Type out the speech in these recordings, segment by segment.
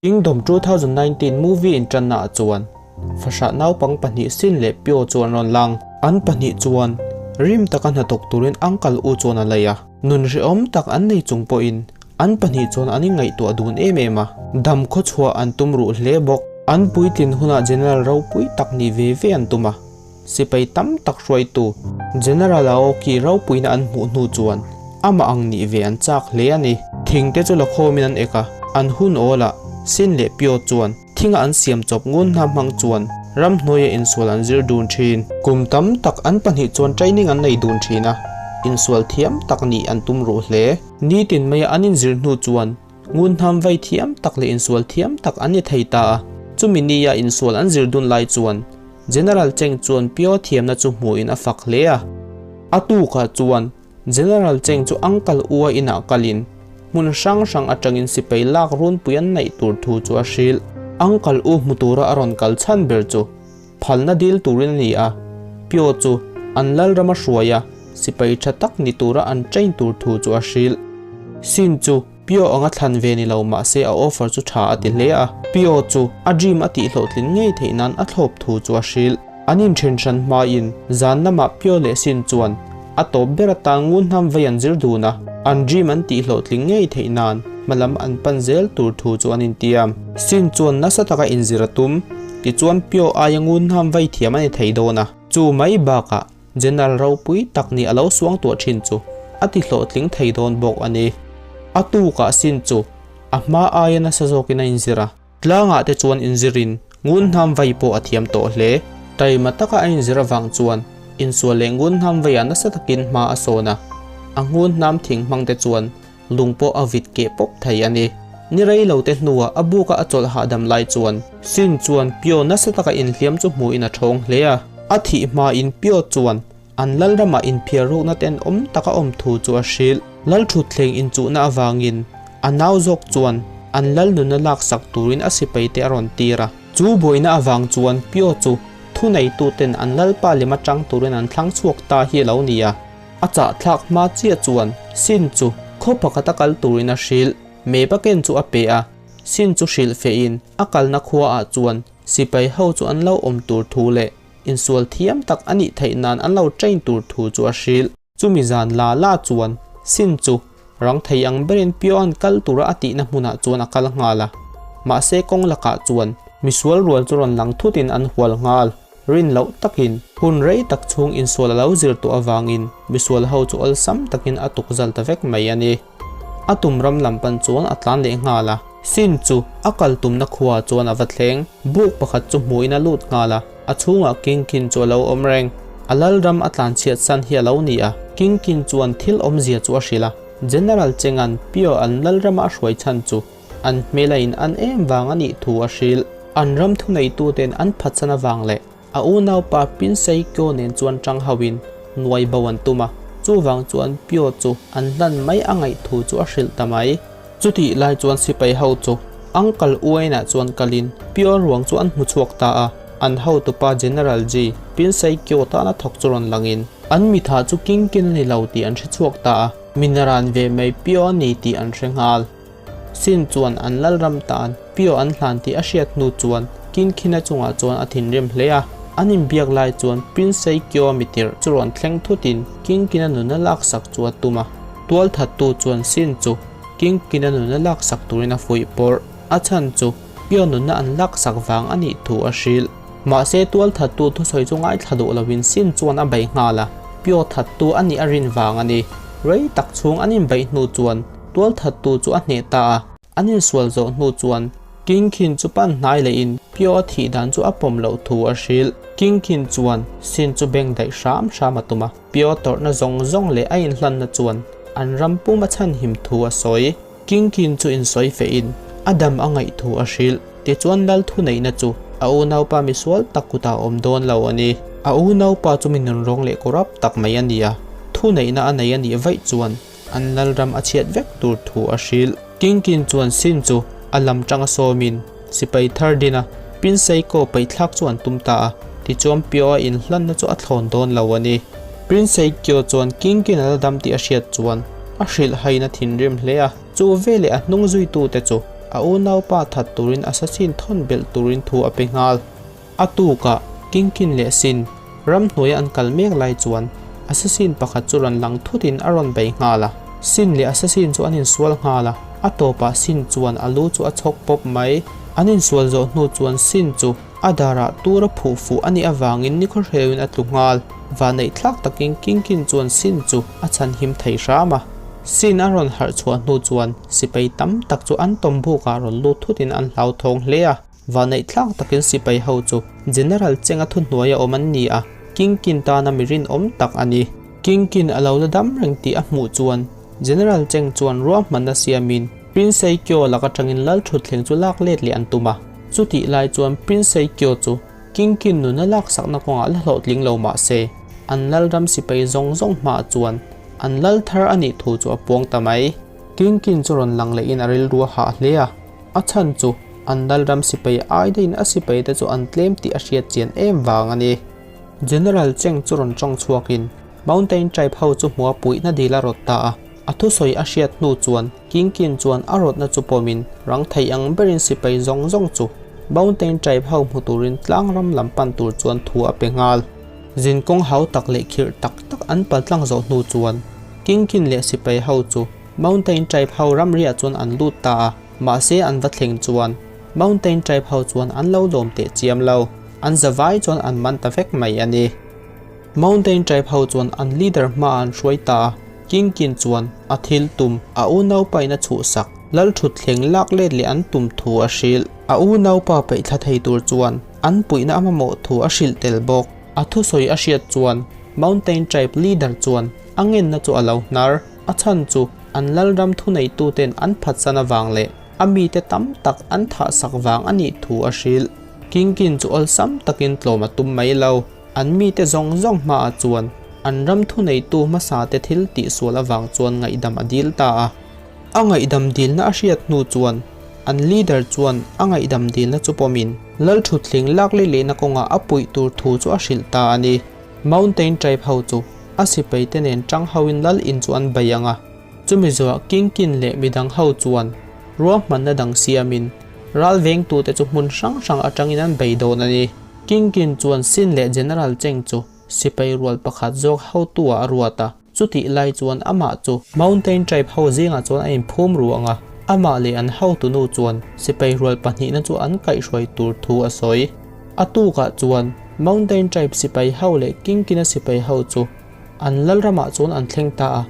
Kingdom 2019 movie inṭanna ah chuan fahrah naupang pahnih Sin leh Pyo chu an rawn lang. An pahnih chuan rim taka hnathawk turin Uncle U chuan a lei a. Nun hrehawm tak an nei chung pawhin an pahnih chuan an inngaihtuah dun em em a. Dam khawchhuah an tum ruh hle bawk. An puitlin hunah General ropui tak nih ve ve an tum a. Sipai tam tak hruaitu General Aoki ropuina an hmuh hnu chuan amah ang nih ve an chak hle a ni. Thing te chu la khawmin an ek a, an hun awlah Sin leh Pio chuan thinga an siam chawp ngun hna hmang chuan ramhnuaia insual an zir dun thin. Kum tam tak an pahnih chuan training an nei dun thin a, insual thiam tak nih an tum ruh hle. Nitin maia an inzir hnu chuan Ngunhnam vai thiam tak leh insual thiam tak an ni thei ta a. Chumi nia insual an zir dun lai chuan General Cheng chuan Pio thiamna chu hmuhin a fak hle a. A tukah chuan General Cheng chu Uncle Ua inah kalin hmun hrang hrang atangin sipai lak runpui an neih tur thu chu a hrilh. Uncle U hmu tura a rawn kal chhan ber chu phalna dil turin a ni a, Pio chu an lalram a hruai a, sipai tha tak ni tura an train tur thu chu a hrilh. Sin chu Pio anga thlan ve ni lo mah se a offer chu tha a ti hle a, Pio chu a dream a tih hlawhtlin ngei theih nan a thlawp thu chu a hrilh. An inthen hran hmain zan lamah Pio leh Sin chuan a tawp ber atan ngun hnam vei an zir dun a, an dream an tih hlawhtling ngei theih nan hmalam an pan zel tur thu chu an intiam. Sin chuan nasa taka inzir a tum, tichuan Pio aia ngun hnam vei thiam a ni thei dawn a, chu mai bakah General ropui tak nih a lo suang tuah thin chu a ti hlawhtling thei dawn bawk a ni. A tukah Sin chu a hma aia nasa zawkin a inzir a. Tlangah te chuan inzirin ngun hnam vai pawh a thiam tawh hle. Taima taka a inzir avang chuan insual leh ngun hnam vaiah nasa takin hma a sawn a, a ngun hnam thing hmang te chuan lung pawh a vit keh pawp thei a ni. Ni rei lo te hnuah a buka a chawlh hahdam lai chuan Sin chuan Pio nasa taka inhliam chu hmuhin a thawng hle a. A thih hmain Pio chuan an lalramah inphiar rukna ten awm taka awm thu chu a hrilh. Lal thutthleng inchuhna avangin a nau zawk chuan an lal nuna laksak turin a sipaite a rawn tir a. Chu buaina avang chuan Pio chu thuneituten an lalpa lem atang turin an thlang chhuak ta hi a lo ni a. A chahthlak hma chiah chuan Sin chu khaw pakhata kal turin a hrilh. Map a ken chu a pe a, Sin chu hrilh fehin a kalna khuaah chuan sipai ho chu an lo awm tur thu leh Insual thiam tak a nih theih nan an lo train tur thu chu a hrilh. Chumi zan la la chuan Sin chu rang thei ang berin Pio-a'n kal tura a tihna hmunah chuan a kal nghal a. Mahse kawng lakah chuan misual rual chu rawn lang thutin an hual nghal. Rin loh takin hun rei tak chhung insual a lo zir tawh avangin misual ho chu awlsam takin a tukzal ta vek mai a ni. A tum ram lam pan chuan a tlan leh nghal a. Sin chu a kal tumna khua chuan a va thleng. Buk pakhat chu hmuhin a lut nghal a, a chhungah Kingkin chu a lo awm reng. A lalram a tlan chhiat san hi a lo ni a. Kingkin chuan thil awmzia chu a hrilh a. General Chenga'n Pio an lalrama a hruai chhan chu an hmel a in an em vang a nih thu a hrilh. An ram thuneituten an phatsan avang leh A unaupa Pinsei Kyo nen chuan tang hauhin nuai bo an tum a, chuvang chuan Pio chu an hlan mai a ngaih thu chu a hrilh ta mai. Chutih lai chuan sipai ho chu Uncle Uain-ah chuan kalin Pio ruang chu an hmu chhuak ta a, an hotupa General Ji, Pinsei Kyo tana thawk chu rawn langin an mitha chu Kingkin a ni lo tih an hre chhuak ta a, minaran ve mai Pio a ni tih an hre nghal. Sin chuan an lalram tan Pio an hlan tih a hriat hnu chuan Kinkhina chungah chuan a thinrim hle a. An inbiak lai chuan Prince Seikyo-a mitirh chu rawn thleng thutin Kinkina nuna laksak chu a tum a. Tualthattu chuan Sin chu Kinkina nuna laksak turin a fuih pawrh. A chhan chu Pio nuna an laksak vang a nih thu a hrilh. Mahse tualthattu thusawi chu ngaithla duh loin Sin chuan a beih nghal a, Pio thattu a nih a rin vang a ni. Rei tak chhung an inbeih hnu chuan Tualthattu chu a hneh ta a, an insual zawh hnu chuan King Khin chu pan hnai lehin Pio a thih dan chu a pawm loh thu a hrilh. King Khin chuan Sin chu beng daih hram hram a tum a, Pio tawrhna zawng zawng leh a inhlanna chuan an ram pum a chhanhim thu a sawi. King Khin chu insawi fehin a dam a ngaih thu a hrilh. Tichuan Lal thuneihna chu a unaupa misual tak kutah a awm dawn lo a ni. A unaupa chu mi nunrawng leh corrupt tak mai a ni a, thuneihna a nei a nih vaih chuan An lalram a chhiat vek tur thu a hrilh. Kingkin chuan Sin chu a lam tanga sawmin sipai thar din a, Prince Seiko paihthlak chu an tum ta a, tichuan Pyo a inhlanna chu a thlawn dawn lo a ni. Prince Seikyo chuan Kingkin a la dam tih a hriat chuan a hrilh hain a thinrim hle a, chu veleh a hnung zuitute chu a unaupa that turin assassin thawn belh turin thu a pe nghal. A tukah Kingkin leh Sin ramhnuaia an kal mek lai chuan assassin pakhat chu rawn lang thutin a rawn bei nghal a. Sin leh assassin chu an insual nghal a, a tawpah Sin chuan a lu chu a chhawk pawp mai. An insual zawh hnu chuan Sin chu a darah tura phuh fuh a nih avangin nikhaw hreuin a tlu nghal. Vanneih thlak takin Kingkin chuan Sin chu a chhanhim thei hram a. Sin a rawn harh chhuah hnu chuan sipai tam tak chu an tawm bukah rawn lut thutin an hlauthawng hle a. Vanneih thlak takin sipai ho chu General Cheng-a thuhnuaia awm an ni a, Kingkin tana mi rinawm tak a ni. Kingkin a lo la dam reng tih a hmuh chuan General Cheng chuan ruahmanna siamin Prince Seikyo lak atangin lal thutthleng chu lak let leh an tum a. Chutih lai chuan Prince Seikyo chu Kingkin nuna laksakna kawngah la hlawhtling lo mah se, an lalram sipai zawng zawng hmaah chuan an lal thar a nih thu chu a puang ta mai. Kingkin chu rawn lang lehin a rilru a hah hle a. A chhan chu an lalram sipai ai daihin a sipai te chu an tlem tih a hriat chian em vang a ni. General Cheng chu rawn tawng chhuakin Mountain Tribe ho chu hmua puihna dil a rawt ta a. A thusawi a hriat hnu chuan King Kin chuan a rawtna chu pawmin rang thei ang berin sipai zawng zawng chu Mountain Tribe ho hmu turin tlang ram lam pan tur chuan thu a pe nghal. Zin kawng hau tak leh khirh tak tak an pal tlang zawh hnu chuan King Kin leh sipai ho chu Mountain Tribe ho ramriah chuan an lut ta a, mahse an va thleng chuan Mountain Tribe ho chuan an lo lawm teh chiam lo, an zavai chuan an man ta vek mai a ni. Mountain Tribe ho chuan an leader hmaah an hruai ta a, King Kin chuan a thil tum, a unaupa in a chhuhsak, lal thutthleng lak let leh an tum thu a hrilh. A unaupa peihthla thei tur chuan an puihna a mamawh thu a hrilh tel bawk. A thusawi a hriat chuan Mountain Tribe leader chuan a ngenna chu a lo hnar. A chhan chu an lalram thuneituten an phatsan avang leh a mite tam tak an thahsak vang a nih thu a hrilh. Kingkin chu awlsam takin tlawm a tum mai lo. An mite zawng zawng hmaah chuan an ram thuneitu hmasate thil tihsual avang chuan ngaihdam a dil ta a. A ngaihdam dilna a hriat hnu chuan an leader chuan a ngaihdam dilna chu pawmin lalthuthling lak leh lehna kawngah a puih tur thu chu a hrilh ta a ni. Mountain Tribe ho chu a sipai te nen tang hoin lal in chu an bei ang a, chumi zuah Kingkin leh midang ho chuan ruahmanna dang siamin ral vengtute chu hmun hrang hrang atangin an bei dawn a ni. Kingkin chuan Sin leh General Cheng chu sipai rual pakhat zawk hotu ah a ruat a, chutih lai chuan amah chu Mountain Tribe ho zingah chuan a inphum ru ang a, amah leh an hotunu chuan sipai rual pahnihna chu an kaihhruai tur thu a sawi. A tukah chuan Mountain Tribe sipai ho leh Kingkina sipai ho chu an lalramah chuan an thleng ta a.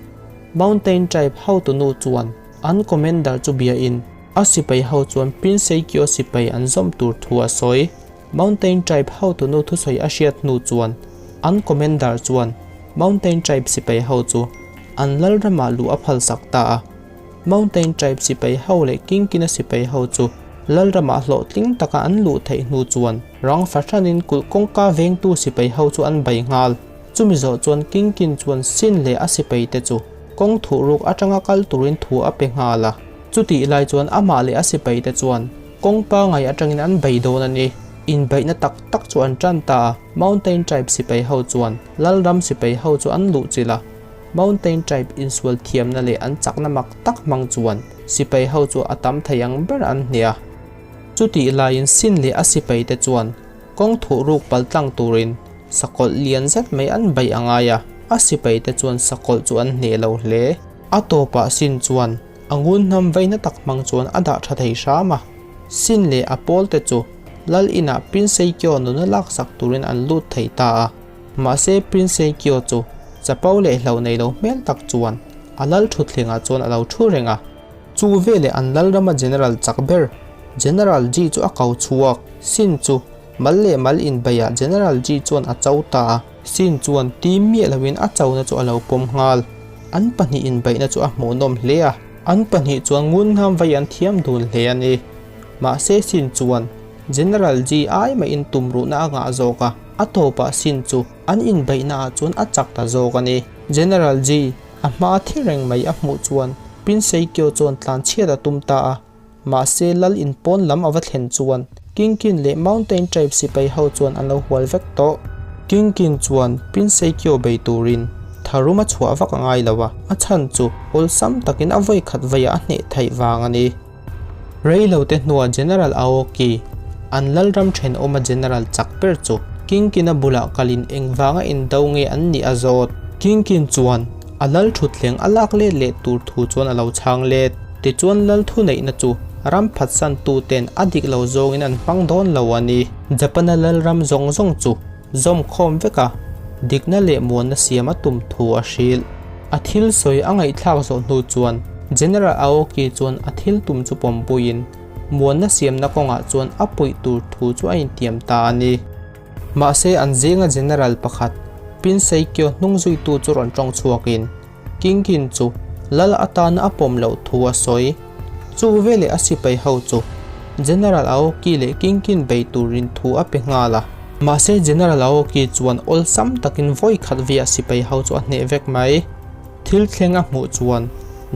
Mountain Tribe hotunu chuan an commander chu biain a sipai ho chuan Prince Seikyo sipai an zawm tur thu a sawi. Mountain Tribe hotunu thusawi a hriat hnu chuan an commander chuan Mountain Tribe sipai ho chu an lalramah luh a phalsak ta a. Mountain Tribe sipai ho leh Kingkina sipai ho chu lalramah hlawhtling taka an luh theih hnu chuan rang fahranin kulh kawngka vengtu sipai ho chu an bei nghal. Chumi zawh chuan Kingkin chuan Sin leh a sipaite chu kawng thuh ruk atanga kal turin thu a pe nghal a. Chutih lai chuan amah leh a sipaite chuan kawng pangai atangin an bei dawn a ni. Inbeihna tak tak chu an tan ta a, Mountain Tribe sipai ho chuan lalram sipai ho chu an luhchilh a. Mountain Tribe insual thiamna leh an chakna mak tak hmang chuan sipai ho chu a tam thei ang ber an hne a. Chutih laiin Sin leh a sipaite chuan kawng thuh ruk pal tlang turin sakawlh lian zet mai an baih a ngai a, a sipaite chuan sakawlh chu an hneh lo hle. A tawpah Sin chuan a ngun hnam vaina tak hmang chuan a dah tha thei hram a. Sin leh a pawlte chu Lal inah Prince Seikyo nuna laksak turin an lut thei ta a. Mahse Prince Seikyo chu chapo leh hlo nei lo hmel tak chuan a lal thutthlengah chuan a lo thu reng a. Chu veleh an lalrama General chak ber General Ji chu a ko chhuak. Sin chu mal leh mal inbeiah General Ji chuan a cho ta a. Sin chuan tim miah loin a chona chu a lo pawm nghal. An pahnih inbeihna chu a hmuhnawm hle a. An pahnih chuan ngunhnam vai an thiam dun hle a ni. Mahse Sin chuan General Ji ai mahin tumruhna a ngah zawk a. A tawpah sin chu an inbeihnaah chuan a chak ta zawk a ni. General Ji, a hma thi reng mai a hmuh chuan Prince Seikyo chuan tlanchhiat a tum ta a. Mahse lal in pawn lam a va thlen chuan Kingkin leh Mountain Tribe sipai ho chuan an lo hual vek tawh. Kingkin chuan Prince Seikyo bei turin tharum a chhuah vak a ngai lo a, a chhan chu awlsam takin a vawikhat veiah a hneh theih vang a ni. Rei lo te hnuah General Aoki, an lalram thenawma General chak ber chu Kingkina bulah kalin engvanga indo nge an nih a zawt. Kingkin chuan a lal thutthleng a lak let leh tur thu chuan a lo chhang let. Tichuan lal thuneihna chu ram phatsan tuten a dik lo zawngin an hmang dawn lo a ni. Japan-a lalram zawng zawng chu zawm khawm vek a, dikna leh muanna siam a tum thu a hrilh. A thil sawi a ngaihthlak zawh hnu chuan General Aoki chuan a thil tum chu pawmpuiin muanna siamna kawngah chuan a puih tur thu chu a intiam ta a ni. Mahse an zinga General pakhat, Pin Seikyo hnung zuitu chu rawn tawng chhuakin Kingkin chu lal atana a pawm loh thu a sawi. Chu veleh a sipai ho chu General Aoki leh Kingkin bei turin thu a pe nghal a. Mahse General Aoki chuan awlsam takin vawi khat via sipai ho chu a hneh vek mai. Thil thleng a hmuh chuan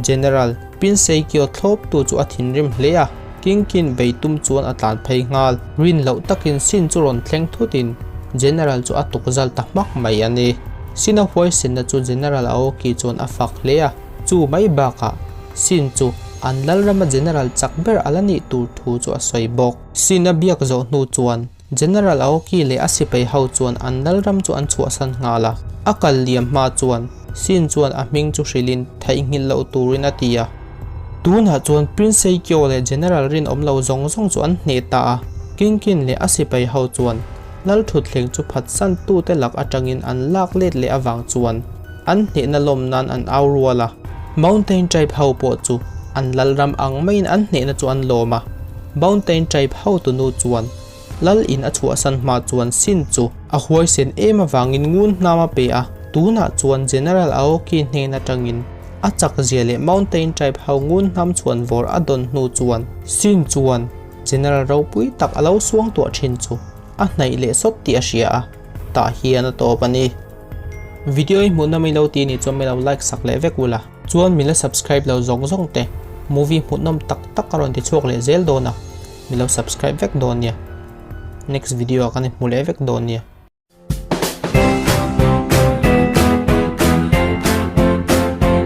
General Pin Seikyo thlawptu chu a thinrim hle a, Kingkin bei tum chuan a tlan phei nghal. Rin loh takin Sin chu rawn thleng thutin General chu a tukzal ta hmak mai a ni. Sin a huaisenna chu General Aoki chuan a fak hle a, chu mai bakah Sin chu an lalrama General chak ber a la nih tur thu chu a sawi bawk. Sin a biak zawh hnu chuan General Aoki leh a sipai ho chuan an lalram chu an chhuahsan nghal a, a kal liam hma chuan Sin chuan a hming chu hrilhin theihnghilh loh turin a ti a. Tunah chuan Prince Seikyo leh General rinawm lo zawng zawng chu an hneh ta a, Kinkin leh a sipai ho chuan lal thutthleng chu phatsan tute lak atangin an lak let leh avang chuan an hnehna lawm nan an au rual a. Mountain Tribe ho pawh chu an lalram ang maiin an hnehna chu an lawm a, Mountain Tribe hotunu chuan Lal in a chhuahsan hma chuan Sin chu a huaisen em avangin ngun hnam a pe a, tunah chuan General Aoki hnen atangin a chak zia leh Mountain Tribe ho ngun hnam chhuan vawr a dawn hnu chuan Sin chuan General ropui tak a lo suang tuah thin chu a hnaih leh sawt tih a hria a, tah hian a tawp a ni. Video i hmuhna mai lo ti nih chuan min lo like sak leh vek ula. Chuan min la subscribe lo zawng zawng te movie hmuhnawm tak tak a rawn ti chhuak leh zel dawn a, min lo subscribe vek dawn nia. Next video ah kan inhmu leh vek dawn nia.